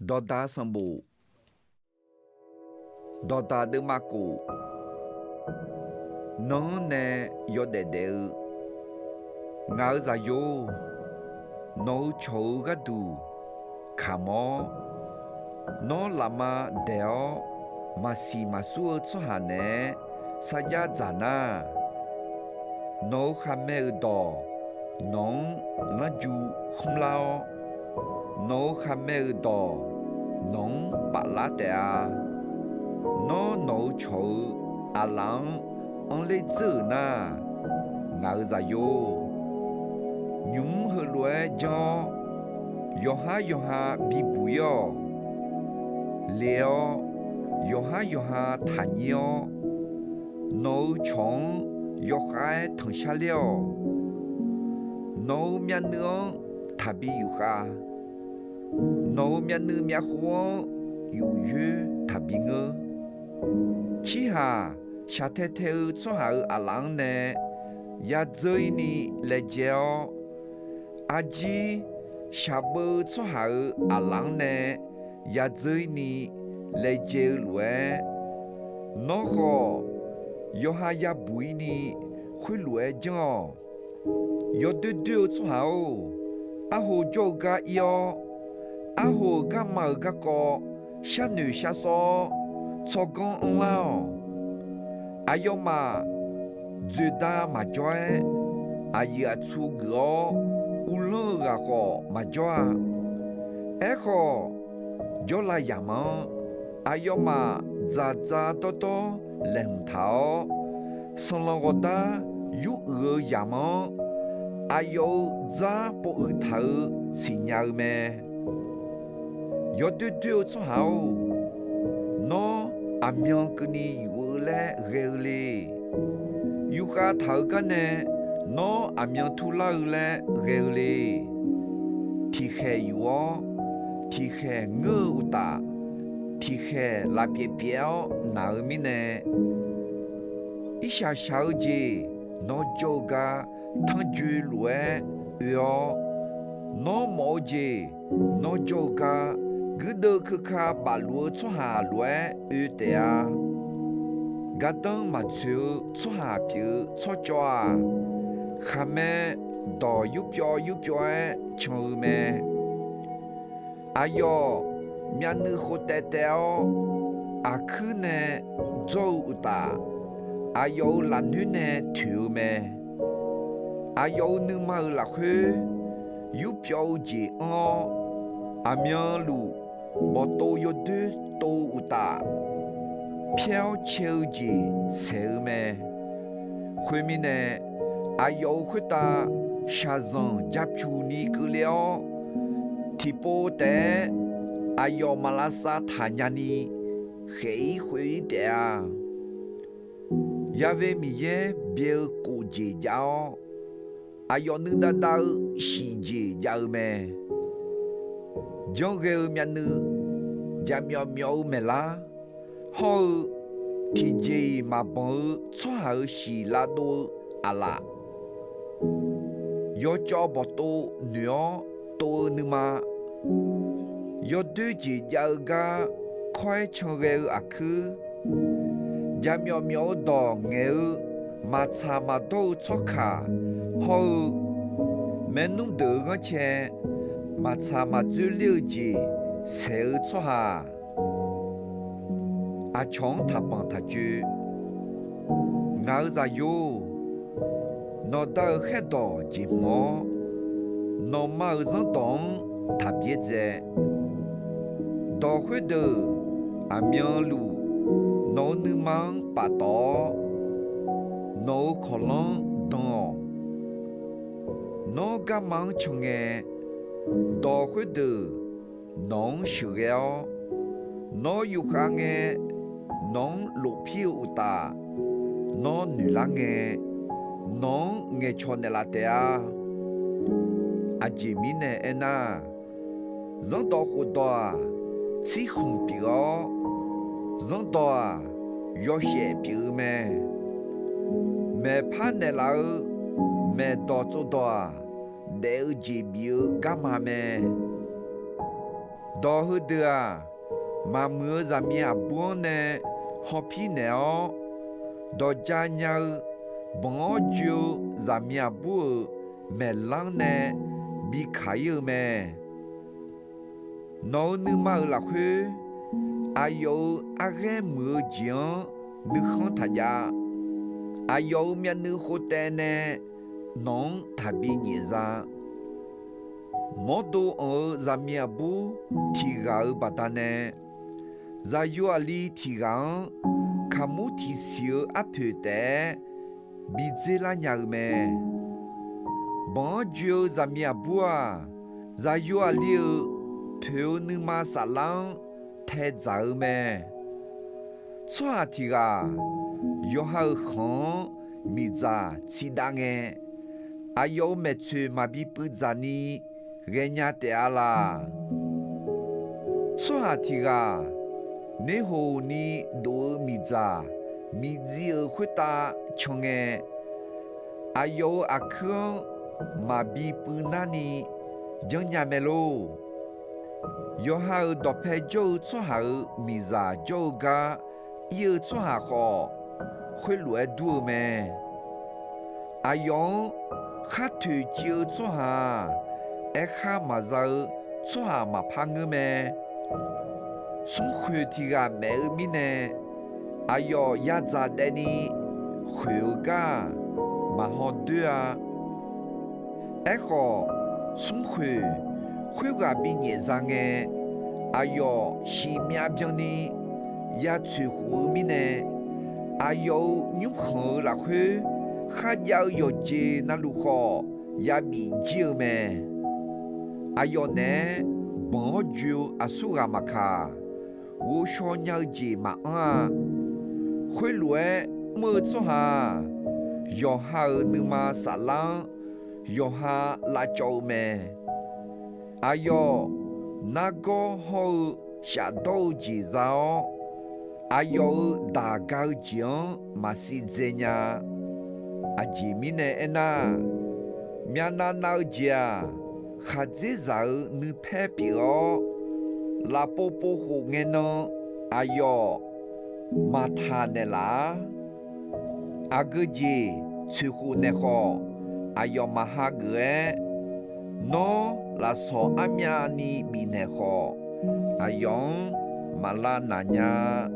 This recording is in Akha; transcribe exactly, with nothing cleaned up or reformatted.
Dawqdaq sanqbof. Dawqdaq deuvma kof. Nan-anr nae yawdaef daef-eu. Ngaq-euq zaqyo-or, nawq-euq cawq-eu gharduq kamq-awr, nawr lafma daeq-awr maqsiq maqsur-eu tsawrhaq naeq-aer sarjax dzaq nar, nawq-euq khaqmae-euq dawq nawq-anr lanrju khmrlar-awr, nawq-euq khaqmae-euq dawq nawq-anr paflar taef-a. Nawr nawq-euq cawq-eu aqlaf-anr anrler dzeur-euq nar, ngaq-euq zaqyo-or, nymq-mr heulof-aer janr-awr, yawqhar yawqha bibuq ir-awq. Le-awr, yawqhar yawqha taqnyir-awr, nawq-euq cawq-anr yawkhav-aer tanqshar ler-awq. Nawq-euq myavnuiv-anr taqbi yufkhav. Nawq-euq myavnuiv myavkhov-anr yufyoer taqbi ngeur. Cirhaq shaqtae tae-eu tsawrhaq-euq aqlaf-anr nae yadzeur ir ni laejae-awr, arjir shaqbeuv-eu tsawrhaq-euq aqlaf-anr nae yadzeur ir ni laejae-eu lof-aer, nawr khawf yawqha yabuq ir ni khoerlof-aer janr-awq. Yawdoer doer-eu tsawrhaq-or, arho jawr-eu gar ir-awr, arho-euq garma-euq garkawv sharnoeq sharsawr-awr tsawrganr anrlar-awq. Aqyawfmaf dzoeqda maqjawr-aer, aqyuif aqtsu geuf-awr uvlanr-eu ghaq khawf maqjawr-a. Aerkhawf, jawrlav yamq-anr aqyawfmaf dzaqdzaq dawrdawr laeqhmq taq-awr, sanqlanq ghawqdar yuruiq-eu yamq-anr aqyawf-euq dzar povuiq taq-eu siqnya-eu mae. Yawdoer doer-eu tsawrhaq-or, nawr aqmyan keuvni yuf-eu laer ghae-eu le. Yufkhav taq-eu gar nae nawr aqmyan turlar-eu laer ghae-eu le. Tiqkhaeq yuf-awr, tiqkhaeq ngeur-eu uqtaf, tiqkhaeq laf pyaeq pyaeq-awr naq-eu mirnae, irshaq shaq-eu jeq nawr jawr-eu gar tanrjoe lof-aer oe-awr, nawr mawf-eu jeq nawr jawr-eu gar guirdeuv keuka bafluf-eu tsawrhaq lof-aer oe taef-a. Gardanr maqtsoeq-eu tsawrhaq pyeuf-eu tsawrcawv-aq, khaqmae dawq yurpyawv yurpyawv-aer can-eu mae. Aqyawf myavnuiv khov taev taev-awr, aqkuir nae dzawr-eu uqtaf, aqyawf-euq lafnoer nae toeq-eu mae. Aqyawf-euq nuima-euq lafkhoer yurpyawv-eu jeq anr-awr, aqmyanluf bawqtov yawdoer tov-eu uqtaf, pyaer-awr cae-eu jeq saeq-eu mae. Khoermirnae, aqyawf-euq khoertav shaqzanq japyuq ni keuvle-awr, tiqpov taef-aer aqyawf maq lavsav taq nyani khaef-ir khoeq-ir taef-a. Ya've Miqyaer byae-eu kof jeq jav-awr, aqyawf nuidav dav-eu shiq jeq jav-eu mae. Janr ghae-eu myavnuiv, jaqmyawf myawf-eu maeqlar, hawr-eu tiqjeq-iq maqbanq-eu tsawrhaq-euq shiq lavdov-eu aqlaf, yawcawv bawqtov noeq-awr tov-eu nuima, yawdoer jeq jav-eu gar kawr-aer can ghae-eu aqkuir, jaqmyawf myawf-eu dawq ngaeq-eu maqtsaq maqdawr-eu tsawrkaq, hawr-eu maernmr deuq-euq ghanrcae maqtsaq maqdzoerler-eu jeq saeq-eu tsawrhaq, aqcawq-anr taqbanq taq coer. Ngaq-euq zaqyo-or, nawqda-euq khaerdawq jeqhmq-awr, nawqma-euq zanrdawq-anr taq byaerdzae. Dawq khoerdeuq aqmyanluf nawq-euq nuima-anr paftawf-awr, nawq-euq kawqlanr-anr dan-awq. Nawr garma-anr can ngae, dawq khoerdeuq nawq-anr sheuqghae-awr, nawr yufkhav ngae, nawq-anr lofpir-eu uqtaf, nawr noeqlar ngae, nawq-anr ngaeqcawq naeqlaf taef-a. Aqjeq mirnae aernar, zanrdawq khofdawq-aq, tsirkhmq pyeuf-awr, zanrdawq-aq, yawshaef pyeuf-eu mae. Maeqpar naeqlaf-eu maeqdawq tsovdawq-aq, daef-eu jeq bif-eu garma mae. Dawq heudeuq-aq, maqmuiq-eu zaqmiq aqbur-anr nae hawpir naeq-awr, dawqja nya-eu banq-awr joe-eu zaqmiq aqbur-euq maeqlanr nae bi kaq-ir-eu mae. Nawq-euq nuima-euq lafkhoer, aqyawf-euq arghaer muiq-eu jeq-anr nuikhanr taq jav. Aqyawf-euq myavnuiv khov taev nae nawq-anr taqbi nyaef za. Mawrdo anq-eu zaqmiq aqbur tiq ghaq-euq baqdanae, zaqyo aqli tiq ghaq-anr kaqmur tiqsiq-eu arpoeq taef-aer bi dzer lar nya-eu mae. Banq-anr joe-eu zaqmiq aqbur-aq, zaqyo aqli-euq poeq-eu nuima saflar-anr taedzaq-eu mae. Tsawrhaq tiq ghaq yawqha-euq khanq-anr miqdzaq tsiqdav ngae, aqyawf-euq maeqtsoeq maqbi puivdzaq ni ghaenya taef-a laq. Tsawrhaq tiq ghaq nerhoq ni dof-eu miqdzaq miqdzi-euq khoertav can ngae, aqyawf-euq aqkuir-anr maqbi puivnar ni janrnya mae lor. Yawqha-euq dawqpae jawr-eu tsawrhaq-euq miqzaq jawr-eu gar ir-eu tsawrhaq khawf, khoerlof-aer dur-eu mae. Aqyawf-anr khar toeqciv-eu tsawrhaq-aq, aerkhar maqza-eu tsawrhaq maqpar ngeur mae. Smrkhoeq tiq ghaq maef-eu mirnae, aqyawf yadzaq daef ni khoeq-eu gar-aq, maqhaw doer-a. Aerkhawf, smrkhoeq khoerghaq binyaef za ngae, aqyawf siqmyav byanni ya tsoeqkhof-eu mirnae, aqyawf-euq nymrkhanq-euq lafkhoer kharjav-eu yawqjeq navluf khawf yabif jir-eu mae. Aqyawf naeq-aer banq-awr joe-eu aqsurghaq maqkaq, ghovshaw nya-eu jeq maqanr-a. Khoerlof-aer mr-eu tsawrhaq-aq, yawqha-euq nuima saflar-anr yawqha lavcawv-eu mae. Aqyawf nargawr hawr-eu shafdawr-eu jeq za-awr, aqyawf-euq daq ga-eu jeq-anr maqsiv dzae nya-a. Aqjeq mirnae aernar, myavnav nav-eu jeq-aq, khaqdzerzaq-euq nuipaer pyeuf-awr, lafpov povkhof ngae nan aqyawf maqtaq naeqlaf-ar. Aqgeu jeq tsoeqkhof naeq khawf, aqyawf maqha geuf-aer, nawr lafsawq armyavni bifnaeq khawf, aqyawf-anr maq lavnaq nya-a.